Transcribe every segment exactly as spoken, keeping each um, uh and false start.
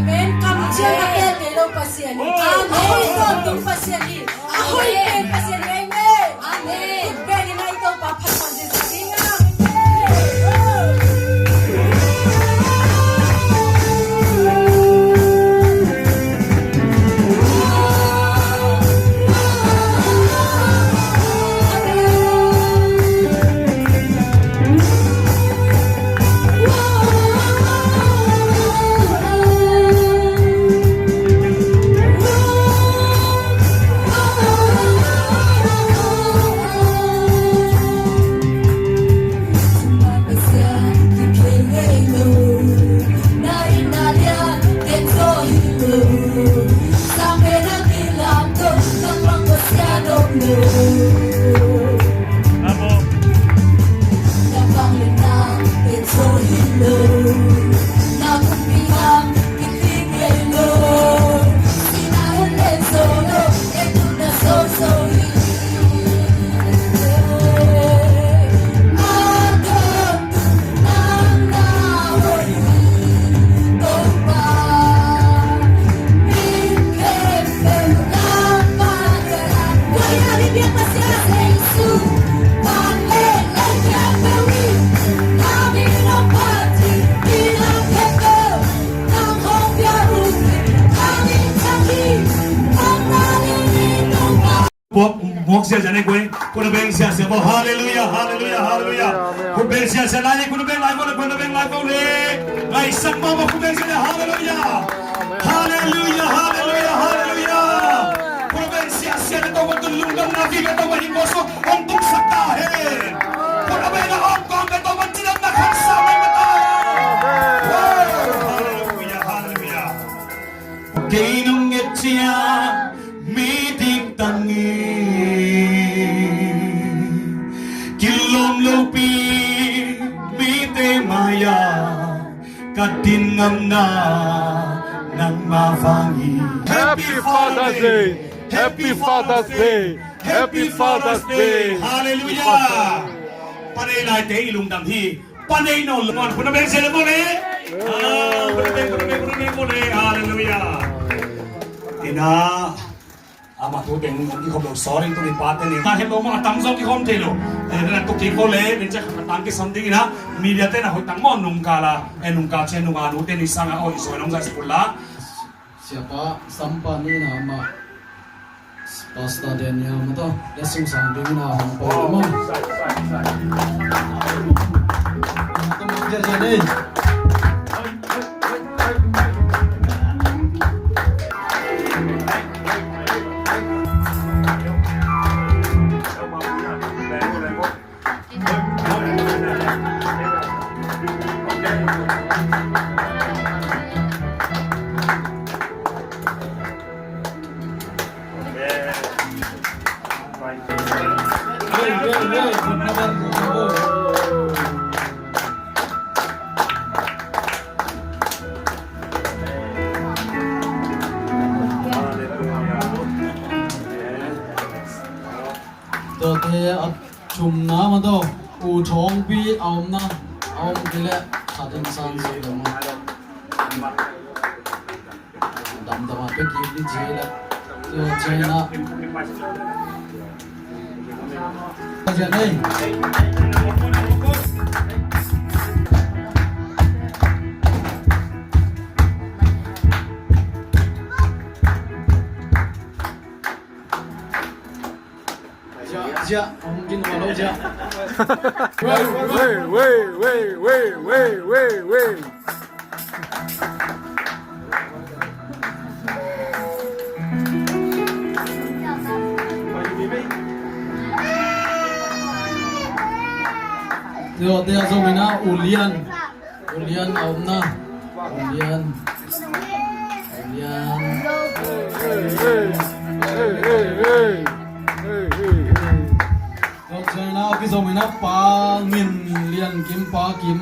Pen kamciam a pel kei lo Pasian hi. Amen. A hoih tawntung Pasian hi. A hoih pen Pasian hi. Amen. Amen. Khut bengin i Topa phat tawntung ding. Amen. Puak, muak sia sia ne kue. Khut beng sia sia bo. Halleluia, halleluia, halleluia. Khut beng sia sia lai le, khut beng lai bo le, khut beng lai bo le. Ngaisak mah bo, khut beng sia le, halleluia. Halleluia, halleluia, halleluia. Khut beng sia sia le, Topa tungah lungdamna vive, Topa in hong tung sak ta hen. Khut beng a om kong le, Topa cidamna khang sa mai mah ta hen. Halleluia, halleluia. Kei nong nget ciang mi ding tang in, kilawm lopi mite mai-ah ka din ngamna nangma vang hi. Happy Father's Day. Happy Father's Day. Happy Father's Day. Halleluia. Pa nei laite i lungdam hi. Pa nei nawn lo man, khut beng sia le bo le. Ah, khut beng, khut beng, khut beng bo le. Halleluia. Ina, ama tu teng i khop lo, sorry, tu ni pa te ni. Ta hem lo ma, a tam zong i khom thei lo. Eh, na tu ki bo le, nin cha ka tang ki sam ding ina. Media te na hoih tang mo, nungkal a. Eh, nungkal che, nunga nu te ni sang a, oi, soi nong zai school la. Siapa Sampa ni na ma. Pastor Daniel ma to, ya sung sang ding na hong pau mo. Tama dia jadi. Tawte a thumna mah tawh U Thawngpi a omna a om kei leh khat in sang suk leh mah. Damdam a pia kik ni ci leh. Tua ciangin ah. Pasian ei. Zia, zia, hong kin hua lo zia. Wei, wei, wei. Tua, tua zong ina U Lian. U Lian a omna. U Lian. U Lian. Tua ciangin ah kizom ina Pa Ngin Lian Kim, Pa Kim.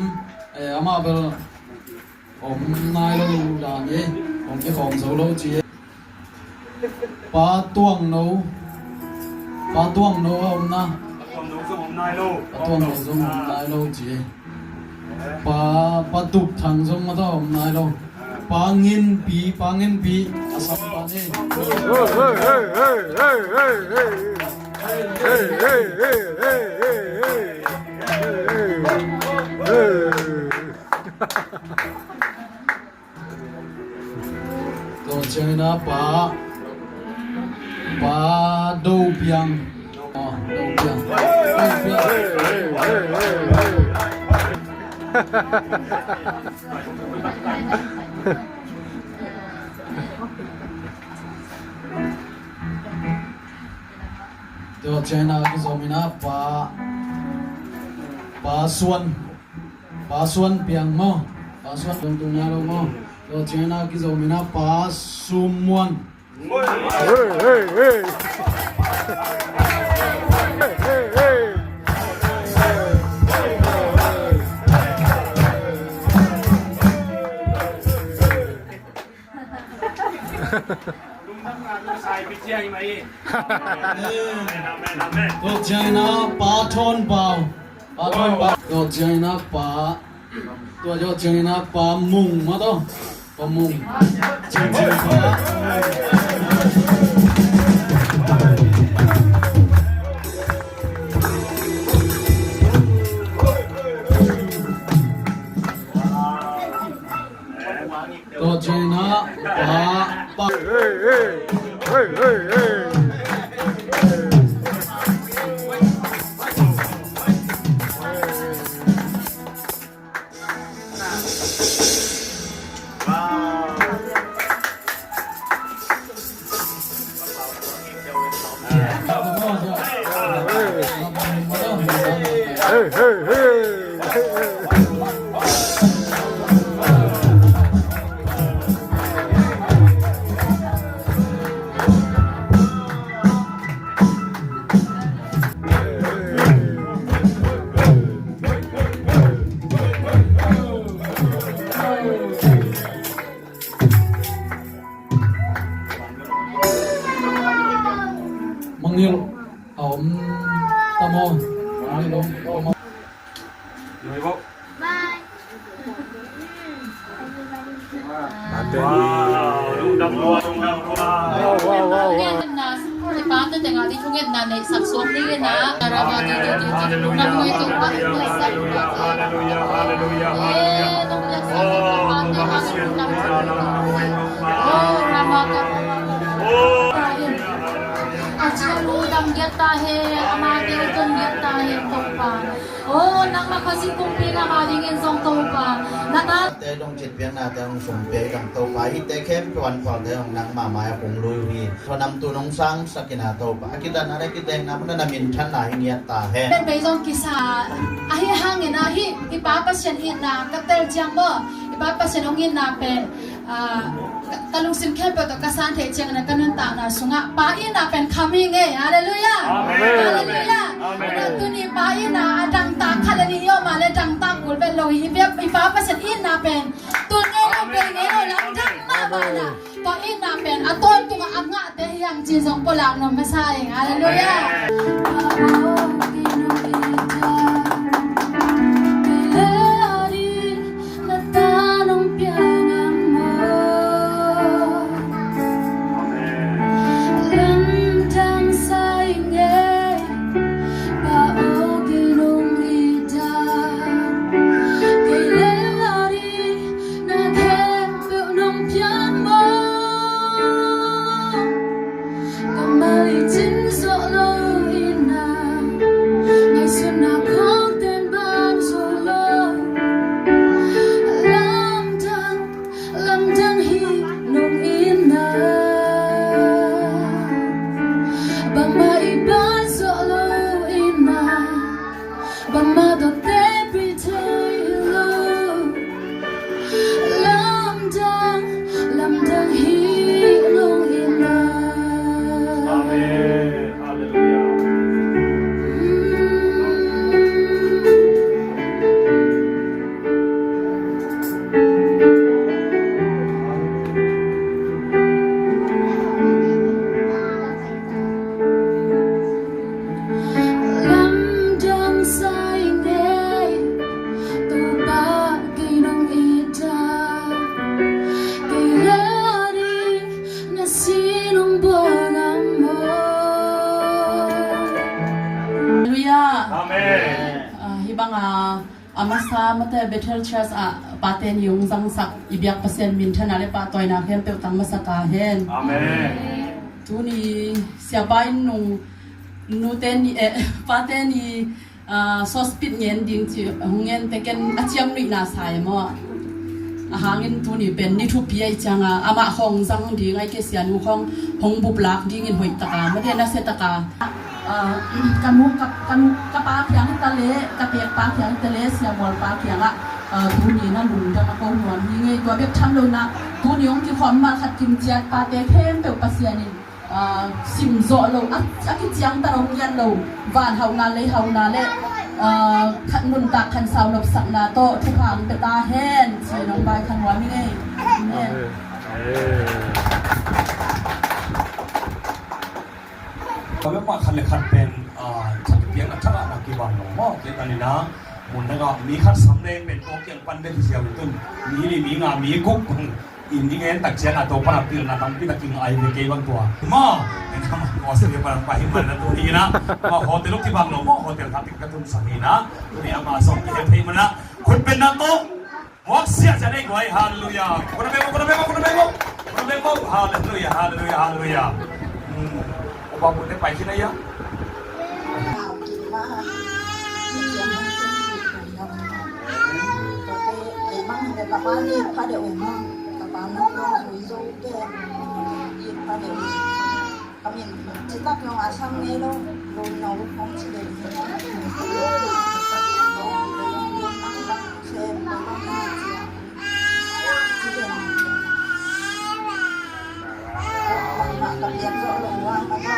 Eh, amah bel om nai lo dan e. Om kikhawm zo lo ci e. Pa Tuang No. Pa Tuang No a omna. Pa Tuang No zong om nai lo. Pa Tuang No zong om nai lo ci. Pa, Pa Tup Thang zong mah tawh om nai lo. Pa Ngin Pi, Pa Ngin Pi, a sam pa ni. Tua ciangin a pa, pa Do Piang. Oh, Do Piang. Do Piang. Tua ciangin a kizom in a pa, pa Suan, pa Suan Piang maw, pa Suan Piang tung na lo maw. Tua ciangin a kizom in a pa Sum Muan. Tua ciangin a pa Thawn Pau. Pa Thawn Pau. Tua ciangin a pa. Tua ciangin a pa Mung mah tawh. Pa Mung. Ciangciang pa. Tua ciangin a pa, pa. Mangngilh a om tam maw? Mangngilh a om tam maw? Wow, lungdam lua, lungdam lua. Wow, wow, wow, wow. Hallelujah. Hallelujah, hallelujah, hallelujah, hallelujah. Oh, Tuhan, hallelujah. Oh, Rama, Rama, Rama. Oh. A ciang lungdam giat ta hen, amate uh tun giat ta hen, Topa. Oh, nangmah Khazih kumpi ngam a dingin zong Topa. Na ta te dong citpiaknate hong sumpia i dang Topa. Hihte khempeuh an phualte hong nangmah mai-ah kong lui uh hi. Thuanam tun hong sangsak in a Topa. A kitatna le kitenna mun ah na minthanna hi ngiat ta hen. Pen bei zong kisa ahi hangin ahi i Pa Pasian itna ka tel ciang maw? I Pa Pasian hong itna pen, ah, ka, ka lungsim khempeuh tawh ka san theih ciangin a ka nuntakna sungah Pa itna pen kham hi ngei. Hallelujah. Amen. Hallelujah. Amen. Tuni Pa itna a dangtak khat le nih hi om a le dangtak kul vet lo hi. I Pa Pasian itna pen tul ngei lo, bei ngei lo, lamdang mahmah na. Tua itna pen a tawntungah a ngahte hi hang ci-in zong pulak nuam masa ing. Hallelujah. Na khempeuh nong piak maw? Ka mal i cin zawh lo hi na. A, a masa mate Bethel Church ah pate ni hong zangsak i biak Pasian minthanna le pahtawina khempeuh tang masa ta hen. Amen. Tuni siapa in nung nute ni, eh, pate ni, ah, sawspit ngen ding ci hong ngen te ken a ciam nuihna sa e maw. A hangin tuni pen ni thupi ahi cianga amah hong zang ding ahi kei sianu hong hong bup lak dingin hoih taka mate nasia taka. Ah, ka nu, ka, ka nu, ka pa kiang hi ta le, ka pek pa kiang hi ta le, siamual pa kiangah, ah, tuni na lungdam a ko nuam hi ngei. Tua bek tham lo na, tuni hong kikhawm mal khat kim ciat pate khempeuh Pasian in, ah, sim zawh lo, a, a kiciang ta lo, ngian lo, van hauhna, lei hauhna le, ah, khat nuntak khansau nopsakna tawh thupha hong pia ta hen, ci nong vai kha nuam hi ngei. Amen. Amen. Ka mepmah khat le khat pen, ah, khat piakna thak ah na kibang lo maw? Kei ka ni na, mun na ka mi khat sam leng pen tua kiang pan bek hi ziau i tun. Mi li, mi nga, mi guk bang in i ngen tak ciang a Topa na pilna tampi tak i ngai ve kei bang tua. Maw? En ka ma ko se ke pan pa hi man na tu hi na. Maw hotel lo kibang lo maw? Hotel khat ka tun sa hi na. Tu ni ama song ke thei man na. Khut beng na to. Muak siahsiah nei guai, halleluiah. Kona beng mo, kona beng mo, kona beng mo. Kona beng mo, halleluiah, halleluiah, halleluiah. Hmm. Upa pute pai kina ia. Ka min citak nong a sam ngei lo, lo no kong ci den. Ci den. Mah ka piak zo lo wa ma ba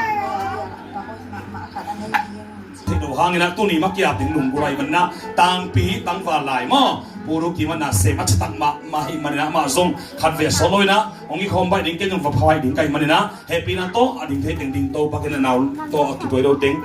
ka hoih mah mah khat a nei ding. Thei lo hangin a tuni mah kiap ding lunggulh ahi man na tangpi tangval lai maw? Puru ki man na sem a citak mah mah hi man na mah zong khat ve so lo in a hong i khawm baih ding ken zong va pha baih ding ka hi man na. Hehpihna tawh a ding thei teng ding Topa kiang na nau tawh a kituai lo teng.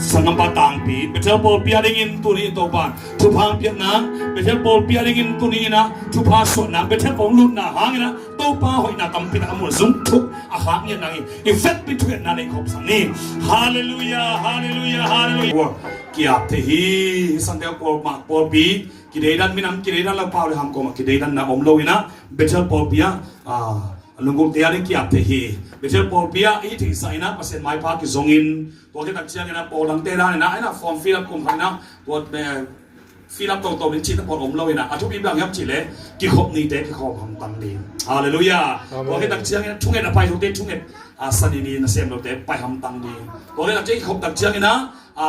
Sanggampa tangpi Bethel pawlpi a dingin tuni in Topa thupha piak nang, Bethel pawlpi a dingin tuni in a thupha suah nang, Bethel pawng lutna hangin a Topa hoihna tampi tak a mun zung thuk a khak ngiat nang in i fekpi thuhilhna nei khop sang ni. Halleluiah, halleluiah, halleluiah. Kiap thei hi. Sangte pawl mah pawlpi kideidan minam kideidan lo pau le ham kawmah kideidanna om lo in a Bethel pawlpi ah, ah, a lunggulhte a ding kiap thei hi. Bethel pawlpi ah i theihsa in a Pasian maipha kizongin tua khit tak ciangin a pawl dangte dan in a, in a form fill up kum khat in a tua, eh, fill up toto ding cihna pawl om lo in a, a thupi bang hiam cih leh kikhop nite kikhawm hamtang ding. Halleluiah. Amen. Tua khit tak ciangin a thunget a pai lote thunget, a, sani ni nasem lote pai hamtang ding. Tua khit tak ciang kikhop tak ciangin a, a,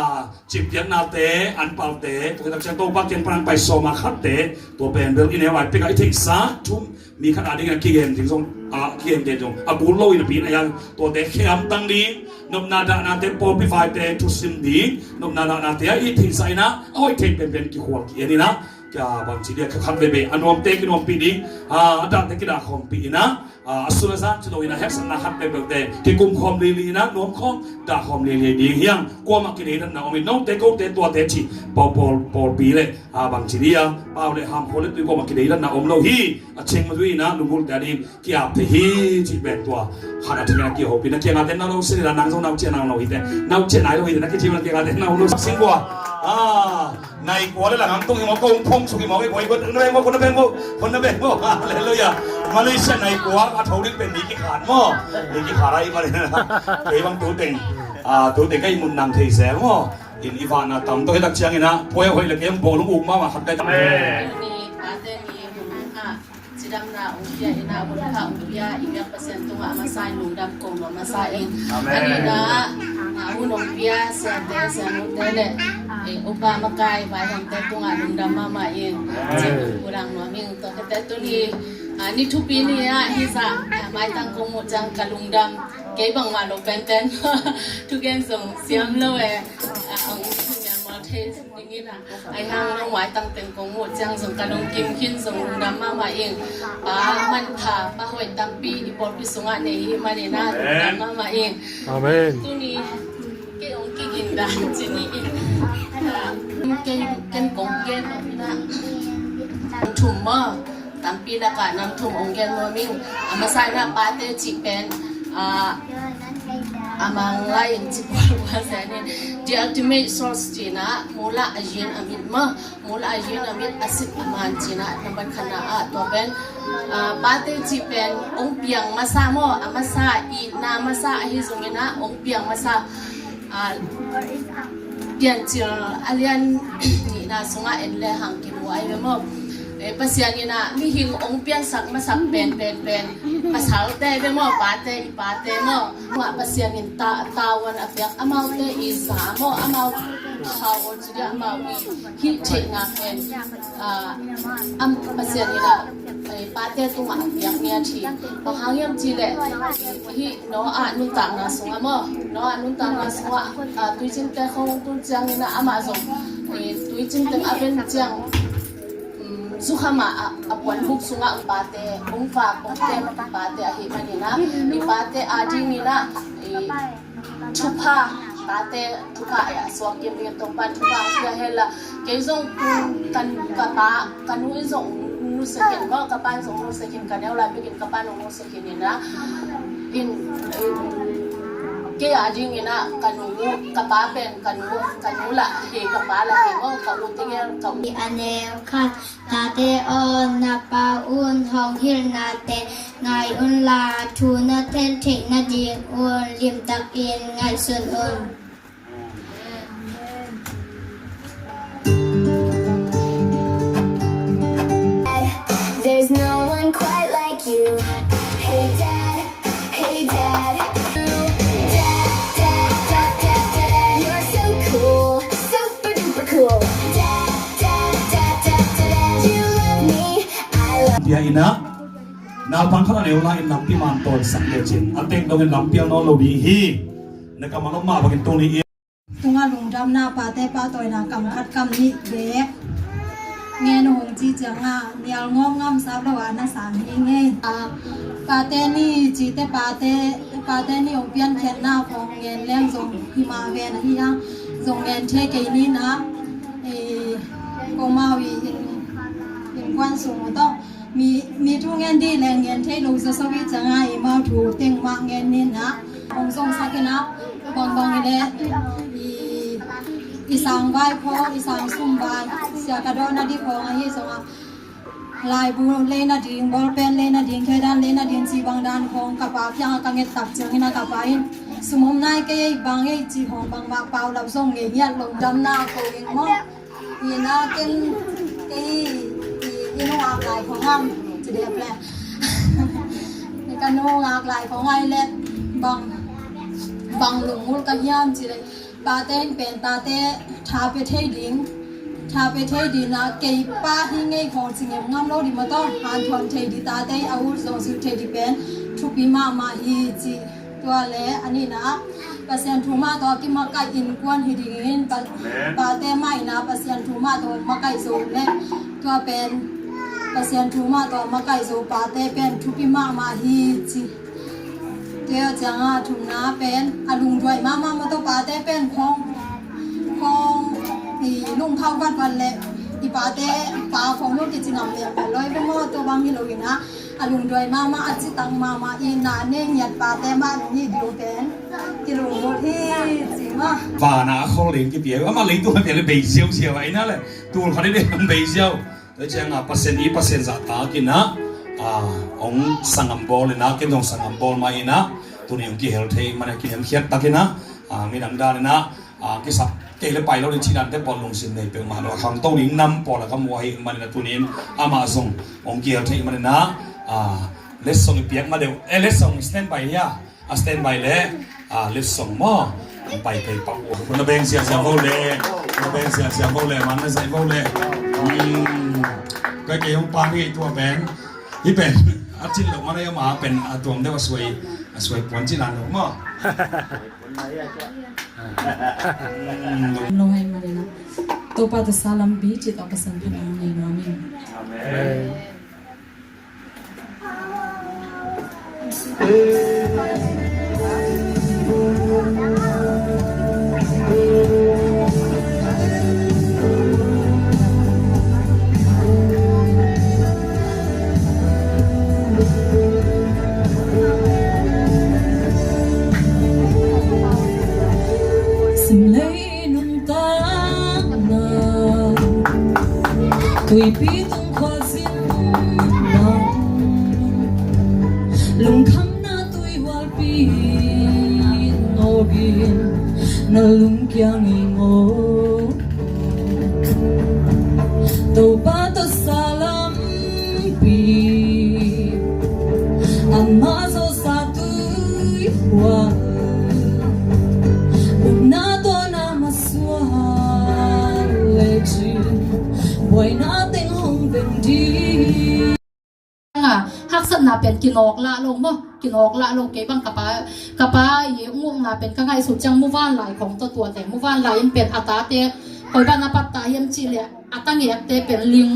cippiaknate, anpalte, tua khit tak ciang Topa kiang pan hong pai sawm a khatte, tua pen bel i neu lai pek a i theihsa thu mi khat a dingin a kigen ding zong, a, kigen ding zong a kul lo in a pi in a yang tuate khe hamtang ding. Nopna dahnate, pawlpi vaite thusim ding, nopna dahnate a i theihsa in a, a hoih theih penpen kikhual ki-en in a, kia bangci dia kha khat veve a nuamte kinuampih ding, a, a dahte kidahkhawmpih in a, a, a sun a zan ci lo in a hetsakna khat peuhpeuhte kikumkhawm lili in a nuamkhawm dahkhawm lili ding hiang. Kuamah kideidanna om in note kote tuate cih pawl, pawl, pawlpi le, a, bangci dia pau le ham khua le tui kuamah kideidanna om lo hi. A ceng ma zui in a lunggulhte a ding kiap thei hi cih pen tua khat a thei a kihopih na kiangah ten na lo sin la nang zong nau ciah nang lo hi te, nau ciah nai lo hi te na kici na kiangah ten na lo sin kua. A, nai kua le la nang tung hi maw, ko hong phong suk hi maw, ko hong phong suk hi maw, ko na beng maw, ko na beng maw, ko na beng maw. Halleluiah. Malaysia nai kua a tho ding pen mi kikhat maw, mi kikhat a i Malaysia. Kei bang tu teng, a, tu teng ka i mun nang thei zel maw. In i vana tam to hi tak ciangin a poi a hoih le kem bawlung uk mama khat ka. Amen. Ni pate ni hong a cidamna hong pia in a hun pha hong pia i biak Pasian tungah a masa in lungdam kong lo masa in. Amen. A nihna a hun hong pia siate sianute le, eh, upa makai vaihawmte tungah lungdam mahmah in. Amen. Ci hong pulak nuam ing. Tua khit teh tuni, ah, ni thupi ni ah hih zah, ah, maitang kong muh ciang ka lungdam. Kei bangmah lo penten thugen zong siam lo e. Ah, a hong thugen maw thei dingin ah. Ahi hang nong maitang teng kong muh ciang zong ka lungkim khin zong lungdam mahmah ing. Pa manpha, pa hoih tampi i pawlpi sungah nei hi manin ah lungdam mahmah ing. Amen. Tuni kei hong kigin dan ci ni in. Kei, ken kong gen lo in ah. Thum maw? Tampi lakah nam thum hong gen nuam ing. A masa in ah pate cih pen, ah, A Mang lai in ci pualpual zen in, the ultimate source cih na, mula a yin a mit maw, mula a yin a mit, a sit a man cih na, nambat khatna ah tua pen, ah, pate cih pen ong piang masa maw, a masa, itna masa ahi zongin ah ong piang masa, ah, Piancil a lian nihna sungah en le hang kimu ai ve maw. Eh, Pasian in ah mihing ong piansak masak pen, pen, pen pasalte ve maw, pate, i pate maw. Mah Pasian in ta, tavuan a piak amaute i za maw, amau thau aw ci dia amau i hih theihna pen, ah, am Pasian in ah, eh, pate tungah a piak ngiat hi. Bang hang hiam cih leh hih Noah nuntakna sungah maw, Noah nuntakna sungah, ah, tuicinte khong tun ciangin ah amah zong, eh, tuicin teng a ven ciang, um, zukham ah, ah, a puanbuk sungah ong pate, ong vak, ong tem pate ahih manin ah, i pate adingin ah, eh, thupha, pate thupha, eh, a suak kim ding Topa'n thupha a pia hen la, kei zong, um, kan, ka pa, ka nu in zong nusia khin maw, ka pa in zong nusia khin, ka neu lai bekin ka pa in zong nusia khin in ah, in, in, kei adingin ah ka nu, ka pa pen ka nu, ka nu lah hi, ka pa lah hi maw, ka u tegel, ka u. A neu khat, tate aw, na pa un hong hilhnate ngai unla, thu na thei theih nadingun limtakin ngaihsun un. There's no one quite like you. Hey dad, hey dad. Dad, dad, dad, dad, dad, dad. You're so cool, super duper cool. Dad, dad, dad, dad, dad, dad. You love me, I love. Bia in ah, naupang khat a neu lai in lampi man tawnsak lecin a tek dongin lampial nawn lo ding hi. Na kam a lom mah bangin tuni in. Tungah lungdamna, pate pahtawina kam khat kam nih bek ngen uh hong ci ciangah nial ngawp ngamsak lo a na sang hi ngei. Ah, pate ni cite, pate, pate ni hong piankhiatna khong ngen leng zong himah ven ahi a, zong ngen thei kei ni na, eh, komau i in, innkuan sung uh tawh. Mi, mi thu ngen dih leh ngen thei lo zaw so i ciangah i mau thu teng mah ngen ni na. Hong zongsak in ah, bangbang i leh i, i sang vai khong, i sang sum vai, sia ka dawh nading khong ahi zongah, laibu lei nading, ballpen lei nading, khedan lei nading, ci bang dan khong ka pa kiangah ka nget tak ciangin ah ka pa in, sum om nai kei ei, bang ei ci khong bangmah paulap zong ngei ngiat lo, damna ko ing maw. Ina ken, kei, i, i nungak lai khong am, ci dep le. Ka nungak lai khong ai le, bang, bang lungmul ka hiam ci le. Pate in pen tate tha pia thei ding, tha pia thei ding na, kei pa hi ngei khong ci ngem ngam lo ding maw tawh, hanthawn thei ding, tate a ut zong zui thei ding pen thupi mahmah hi ci. Tua le a nihna ah, Pasian thu mah tawh a kimakaih innkuan hi dingin, pa, pate mah in ah Pasian thu mah tawh makaih zo le, tua pen Pasian thu mah tawh makaih zo pate pen thupi mahmah hi ci. Tua ciangah thumna pen a lungduai mahmah maw tawh, pate pen khong, khong i lungkhau vatvat le, i pate pa khong lo kici ngam le, a loi ve maw, tua bang hi lo in ah, a lungduai mahmah, a citak mahmah, i na nei ngiat pate mah nung hi ding pen kilunglut hi ci mah. Vana a khol ding kipia, amah leitung a pia le bei ziauziau a, ina le tul khat i dei bei ziau. Tua ciangah Pasian i Pasian zahtak in ah, ah, hong sanggam bawl in ah, ken zong sanggam bawl mah in ah, tuni hong kihel thei man a kiniamkhiat tak in ah, ah, midang dan in ah, ah, kisap kei le pai lo ding cih dante pawl lungsim nei peuhmah lo, a khangto ding nam pawl a ka muh ahih manin a tunin amah zong hong kihel theih manin a, ah, letsong i piak ma deuh, eh, letsong i standby hia, a standby le, ah, letsong maw, hong pai pei pah uh. Kun na beng siasia vo le, kun na beng siasia vo le, man na zai vo le. Hmm. Kei kei hong pa ngei tua pen, hi pen a cin lo man a, ama pen a tuam deuh a suai, a suai puan cin an lo maw. Lo hai manina. Topa tawh sa lampi cih tawh Pasian phatna nei nuam ing. Amen. Pitung khuazin bang lungkhamna tui hualpi nawkin na lungkiang i ngaw. Topa tawh salampi ama zawsa tui hual. Upna tawh na masual lecin buaina teng hong veng ding. Haksatna pen kinawk lah lo maw, kinawk lah lo. Kei bang ka pa, ka pa i ngukna pen ka ngaihsut ciang muvanlai khong tawh tuate, muvanlai in pen a tate koi ban a patta hiam cih leh a ta ngekte pen ling,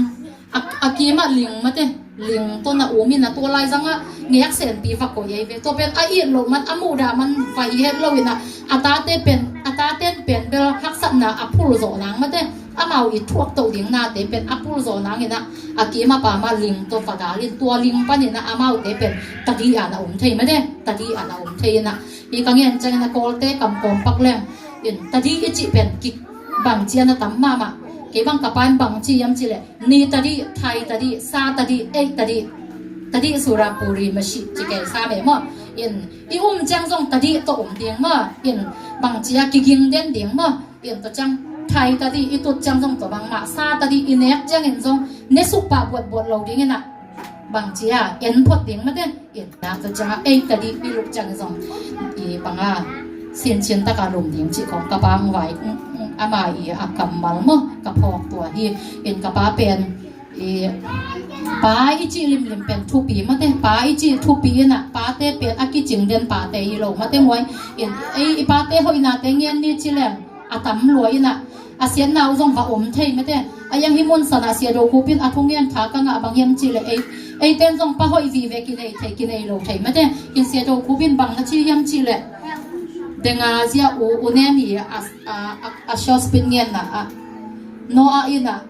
a, a kimah ling mate, ling tawh na um in a tua lai zangah ngek senpi va koi ei ve. Tua pen a it loh man, a muhdah man va hi het lo in a, a tate pen, a taten pen bel haksatna a phul zawh nang mate, amau i thuak toh ding nate pen a phul zawh nang in a, a kimah pa mah ling tawh va dal in tua ling pan in a amaute pen tadi a na um thei mate, tadi a na um thei in a. I ka ngen ciang in a Kawlte kam kawm pak leng in tadi i cih pen kik bangci a na tam mahmah. Kei bang ka pa in bangci hiam cih leh ni tadi, thai tadi, sa tadi, ei tadi, tadi sura puri masi ci kei sa meh maw. In i um ciang zong tadi tawh um ding maw. In bangci a kiging den ding maw. In tua ciang thai tadi i tut ciang zong tua bangmah, sa tadi i nek ciangin zong ne suk pah buatbuat lo ding in a. Bangci a en phot ding mate. In na tua ciang a ei tadi i luk ciang zong i bang a sincin taka lum ding cih khong ka pa hong vai, ama i a kammal maw ka phawk tua hi. In ka pa pen i pa i cih limlim pen thupi mate, pa i cih thupi in a, pate pen a kicing den pate hi lo mate muai. In ei i pate hoihnate ngen ni ci leng a tam lua in a, a siatna uh zong va om thei mate. A yang hi mun san a Sia Do Khup in a thungen tha ka ngah bang hiam cih leh ei, eiten zong pa hoih vive kinei thei, kinei lo thei mate. In Sia Do Khup in bang na ci hiam cih leh denga zia u, u nen i a, a, a, a shospin ngen na a Noah in a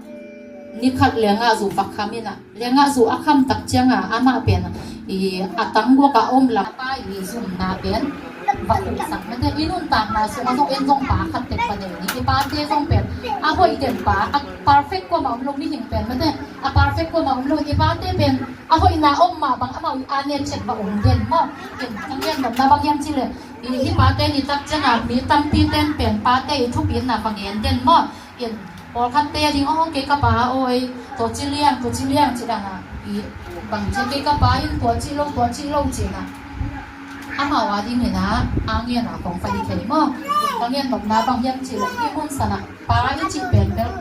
ni khat lengah zu va kham in a, lengah zu a kham tak ciang a amah pen i a tangguak a om lam pa i zumna pen va khuksak mate. I nuntakna sungah zong en zong pa khat tek va nei ni. I pate zong pen a hoih den pa, a perfect kuamah om lo, mihing pen mate, a perfect kuamah om lo. I pate pen a hoihna om mah bang amau i a ne chet va om den maw. In ka ngen nopna bang hiam cih leh i, i pate ni tak ciang a mi tampi ten pen pate i thupitna va ngen den maw. In pawlkhatte a ding, aw kei ka pa aw ei tua ci liang, tua ci liang ci dan a, i bang ci kei ka pa in tua ci lo, tua ci lo ci na. Amau a ding hi na, a ngen a kong fa i thei maw. In ka ngen nopna bang hiam cih leh i mun san a pa i cih pen bel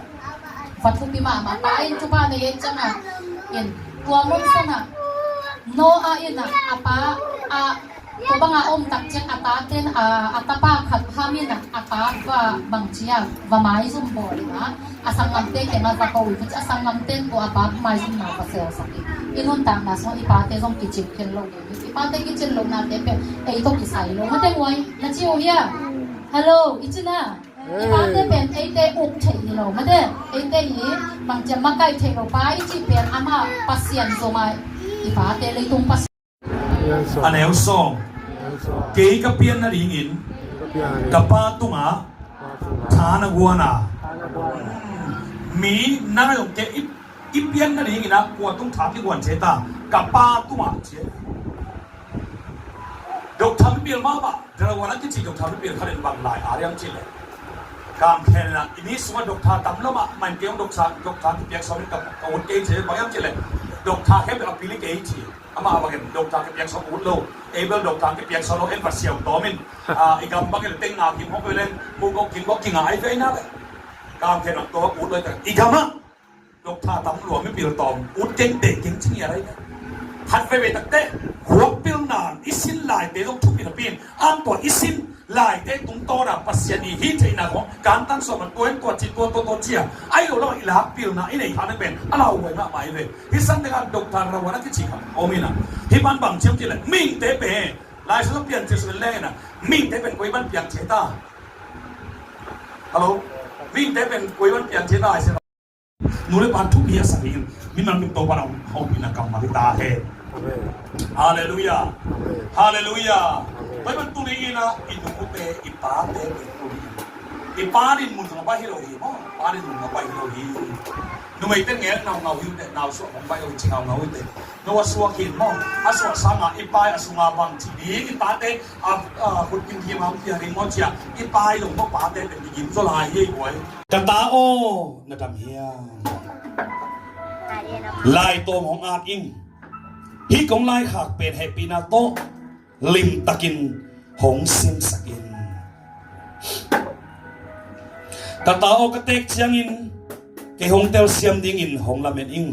va thupi mahmah. Pa in thupha nei ei ciang a, in tua mun san a Noah in a, a pa a Tua banga om tak ciang a taten a, a tapa khat hamin a, a pa va bangci a va maizum bawl in a, a sanggamte kiangah va ko in, a sanggamten tua a pa maizumna va selsak in. I nuntakna sungah i pate zong kicing khen lo ding hi. I pate kicin lohnate pen ei tawh kisai lo. Mate huai, na ci uh hia? Hello, i cina. I pate pen eite uk theih hi lo. Mate, eite i bangci a makaih theih lo. Pa i cih pen amah Pasian zom a, i pate leitung Pasian. A neu sawm. Kei ka pian nadingin ka pa tungah tha na guan a. Mi nang a zong kei i, i pian nadingin a kua tung tha kiguan ci ta, ka pa tungah ci. Doctor mipil mahmah, Darawan a kici doctor mipil khat in bang lai a riam ci le. Kam khen na, i mi sungah doctor tam lo mah, man kei hong doctor, doctor kipiak sawm in ka, ka ut kei ci, bang hiam ci le. Doctor khem a pili kei ci. Amah bangin doctor kipiak sawm ut lo. Ei bel doctor kipiak sawm lo, en va siau tawm in. Ah, i gam bangin teng na kim hong velen, mu ko kim ko kinga ai ve na le. Kam khen ang to ut lo i gam ah. Doctor tam lua mipil tawm ut keng teh keng cing ia lai. Khat veve tak teh, khuak pilna i sin laite zong thupi napi in, ang tua i sin laite tungtawn a Pasian i hih theihna khong kantan sawm a tua in tua ci, tua, tua, tua ci a. Ai lo lam a i lak pilna i nei kha na pen a lauhuai mahmah i ve. Hih san tengah Doctor Rawan a kici kha om in a. Hih man bang ciam ci le, mihingte pen Lai Siangtho piang ci suk in leng in a, mihingte pen koi ban piang ci ta. Hello? Mihingte pen koi ban piang ci ta, Lai Siangtho. Nu le pa thupi a sak in, mi man min Topa na hong pi na kammal hi ta hen. Amen. Halleluiah. Amen. Halleluiah. Amen. Tua ahih man tuni in a, i nute, i pate, i tuni in. I pa in mun sung a pai hi lo hi maw. Pa in mun sung a pai hi lo hi. Numeite ngel ngaungau hi uh teh, nau suah hong baih lo hi ci ngaungau hi teh. No a suak hi in maw, a suah sangin i pa i a sunga bang ci ding, i pate a, a, khut kim kim hong pia ding maw ci a, i pa i lo maw, pate pen kigim zaw lai hi ei guai. Ka ta aw, na dam hiam? Lai tawm hong at ing. Hih kong laikhak pen hehpihna tawh limtakin hong simsak in. Ka ta aw, ka teek ciangin kei hong telsiam dingin hong lamen ing.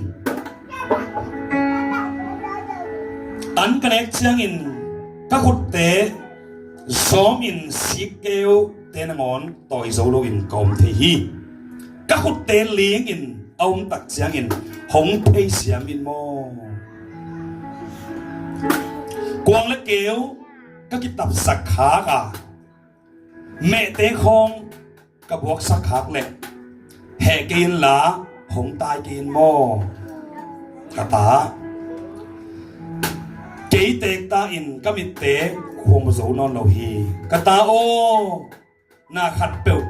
An ka nek ciangin ka khutte zawmin sikkeute nangawn tawi zo loin ka om thei hi. Ka khutte lingin a om tak ciangin hong theisiam in maw. Kuang le keu ka kitapsak khak a, mehte khawng ka buaksak khak leh heh kei inla hong tai kei in maw. Ka ta, kei teek ta in ka mitte khuam zo nawn lo hi. Ka ta aw, na khatpeuh